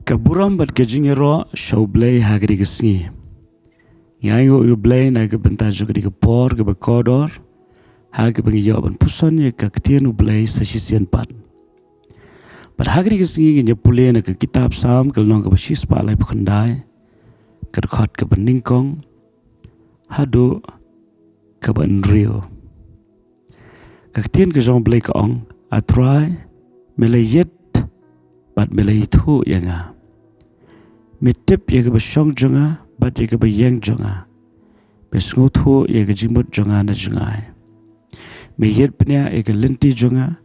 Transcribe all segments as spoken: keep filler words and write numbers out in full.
Ka burom bad ka jingïaroh sha U Blei ha kane ka sngi. Ngi ainguh ïa U Blei na ka bynta jong kane ka por kaba kordor, ha kaba ngi ïoh ban puson ïa ka ktien U Blei sa shisien pat. Bad ha kane ka sngi ngin ïa pule na ka kitab Salm ka lynnong kaba shispah laiphew khyndai, ka dkhot kaba nyngkong haduh kaba hynriew. Ka ktien ka jong U Blei ka ong, A Trai, me la ïit bad me la ithuh ïa nga. Me tip ïa kaba shong jong nga bad ïa kaba ïeng jong nga. Me sngewthuh ïa ka jingmut jong nga na jngai. Me ïit bniah ïa ka lynti jong nga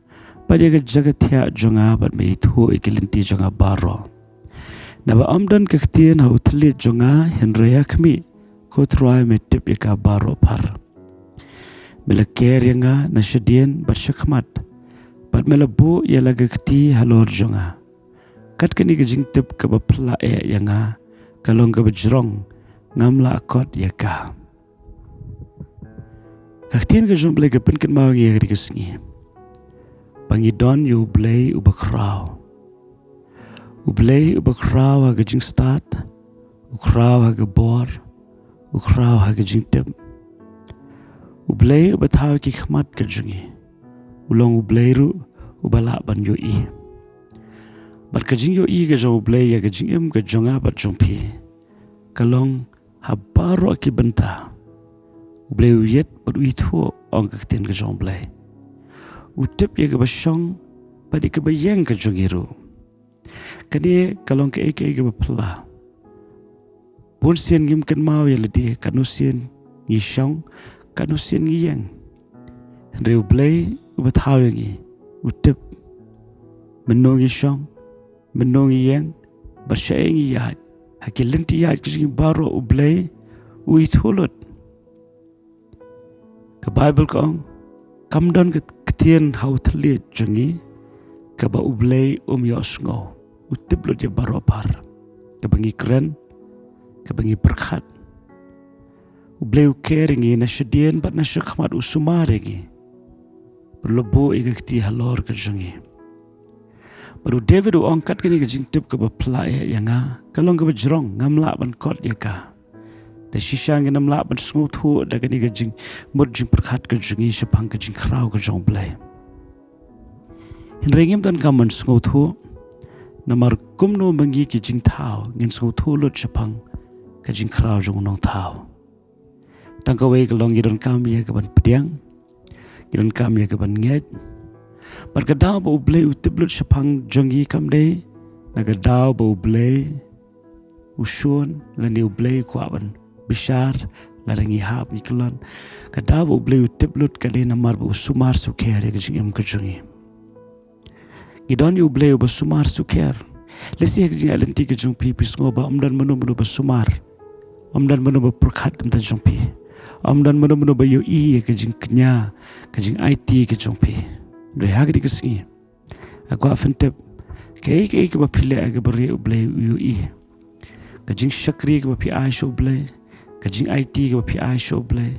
bad ïa ka jaka thiah jong nga, bad me ithuh ïa ka lynti jong nga baroh. Naba ym don ka ktien ha u thylliej jong nga, hynrei ïa khmih, ko Trai, me tip ïa ka baroh phar. Me la ker ïa nga na shadien bad shakhmat, bad me la buh ïa la ka kti halor jong nga. Kat kane ka jingtip kaba phylla eh ïa nga ka long kaba jrong, ngam lah kot ïa ka. Ka ktien ka jong U Blei ka pynkynmaw ïa ngi ha kane ka sngi ba ngi don ïa U Blei uba khraw. U Blei uba khraw ha ka jingstad, u khraw ha ka bor, u khraw ha ka jingtip. U Blei uba thaw ki khmat ka jong ngi. U long U Blei ruh uba lah ban ïohi. Bad ka jingïohi ka jong U Blei ïa ka jingim ka jong nga bad jong phi ka long ha baroh ki bynta. U Blei u ïit bad u ithuh, ong ka ktien ka jong U Blei. U tip ïa kaba shong bad ïa kaba ïeng ka jong ngi ruh. Kane ka long kaei kaei kaba phylla. Bun sien ngim kynmaw ïa lade katno sien ngi shong, katno sien ngi ïeng. Hynrei U Blei uba thaw ïa ngi u tip mynno ngi shong, mynno ngi ïeng, bad shaei ngi ïaid. Ha ki lynti ïaid ka jong ngi baroh U Blei u ithuh lut. Ka Baibl ka ong, kam don ka ktien ha u thylliej jong ngi kaba U Blei um ïohsngew. U tip lut ïa baroh phar, kaba ngi kren, kaba ngi pyrkhat. U Blei u ker ïa ngi na shadien bad na shakhmat, u sumar ïa ngi. Bad u la buh ïa ka kti halor ka jong ngi. Bad u David u ong, kat kane ka jingtip kaba phylla eh ïa nga ka long kaba jrong, ngam lah ban kot ïa ka. Da shisha ngin ym lah ban sngewthuh da kane ka jingmut jingpyrkhat ka jong ngi shaphang ka jingkhraw ka jong U Blei. Hynrei ngim donkam ban sngewthuh, namar kumno ma ngi ki jingthaw ngin sngewthuh lut shaphang ka jingkhraw jong U Nongthaw. Tang kawei ka long, ngi donkam ïa ka ban pdiang, ngi donkam ïa ka ban ngeit. Bad ka daw ba U Blei u tip lut shaphang jong ngi kam dei na ka daw ba U Blei u shun lane U Blei u kwah ban bishar lada ngi hap ngi kyllon. Ka daw ba U Blei u tip lut ka dei namar ba u sumar sukher ïa ka jingim ka jong ngi. Ngi don ïa U Blei uba sumar sukher. Lehse ha ka jingïaid lynti ka jong phi, phi sngew ba ym don mano mano ba sumar, ym don mano ba pyrkhat na ka bynta jong phi, ym don mano mano ba ïohi ïa ka jingkñia, ka jingaiti ka jong phi. Hynrei ha kane ka sngi nga kwah phin tip, kaei kaei kaba phi leh ha kaba rieh, U Blei u ïohi. Ka jingshakri kaba phi ai sha U Blei, ka jingaiti kaba phi ai sha U Blei,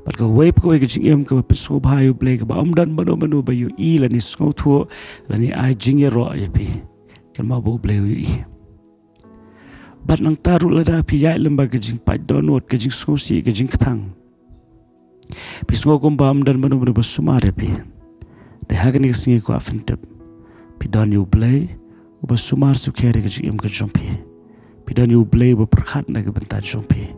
bad kawei pa kawei ka jingim kaba phi sngewbha ïa U Blei kaba ym don mano mano ba ïohi lane sngewthuh lane ai jingïaroh ïa phi, kynmaw ba U Blei u ïohi. Bad nangta ruh lada phi ïaid lem bad ka jingpait dohnud, ka jingsngewsih, ka jingkthang, phi sngew kumba ym don mano mano ba sumar ïa phi, hynrei ha kane ka sngi nga kwah phin tip, phi don ïa U Blei uba sumar sukher ïa ka jingim ka jong phi. Phi don ïa U Blei uba pyrkhat na ka bynta jong phi.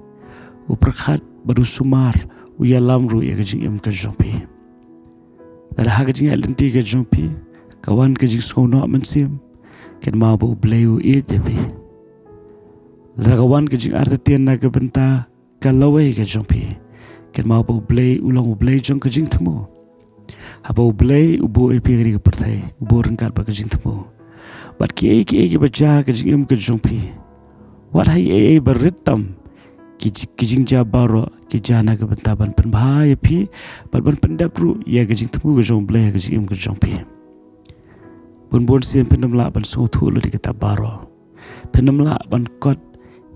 U pyrkhat bad u sumar, u ïalam ruh ïa ka jingim ka jong phi. Lada ha ka jingïaid lynti ka jong phi ka wan ka jingsngewnoh mynsiem, kynmaw ba U Blei u ïeit ïa phi. Lada ka wan ka jingartatien na ka bynta ka lawei ka jong phi, kynmaw ba U Blei u long U Blei jong ka jingthmu. Haba U Blei u buh ïa phi ha kane ka pyrthei, u buh ryngkat bad ka jingthmu. Bad kiei kiei kiba jia ha ka jingim ka jong phi, wat ha eiei ba rit tam, ki ji-, ki jingjia baroh ki jia na ka bynta ban pynbha ïa phi bad ban pyndep ruh ïa ka jingthmu ka jong U Blei ha ka jingim ka jong phi. Bun bun sien phin ym lah ban sngewthuh lut ïa kita baroh. Phin ym lah ban kot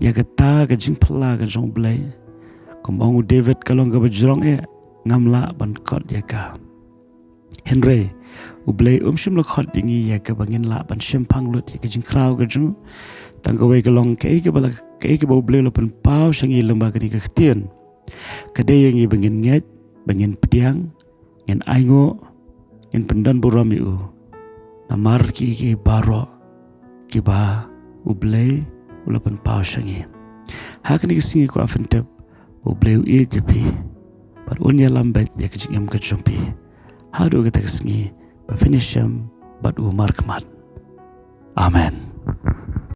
ïa kata ka jingphylla ka jong U Blei. Kum ong u David, ka long kaba jrong eh, ngam lah ban kot ïa ka. Hynrei U Blei um shym la khot ïa ngi ïa kaba ngin lah ban shemphang lut ïa ka jingkhraw ka jong u. Tang kawei ka long kaei kaba la, kaei kaba U Blei u la pynpaw sha ngi lyngba kane ka ktien. Ka dei ïa ngi ba ngin ngeit, ba ngin pdiang, ngin ainguh, ngin pyndon burom ïa u. Namar kiei kiei baroh kiba U Blei u la pynpaw sha ngi. Ha kane ka sngi ko a phin tip, U Blei u ïeit ïa phi bad un ïalam beit ïa ka jingim ka jong phi haduh kata ka sngi ba phin ïashem bad u markhmat. Amen.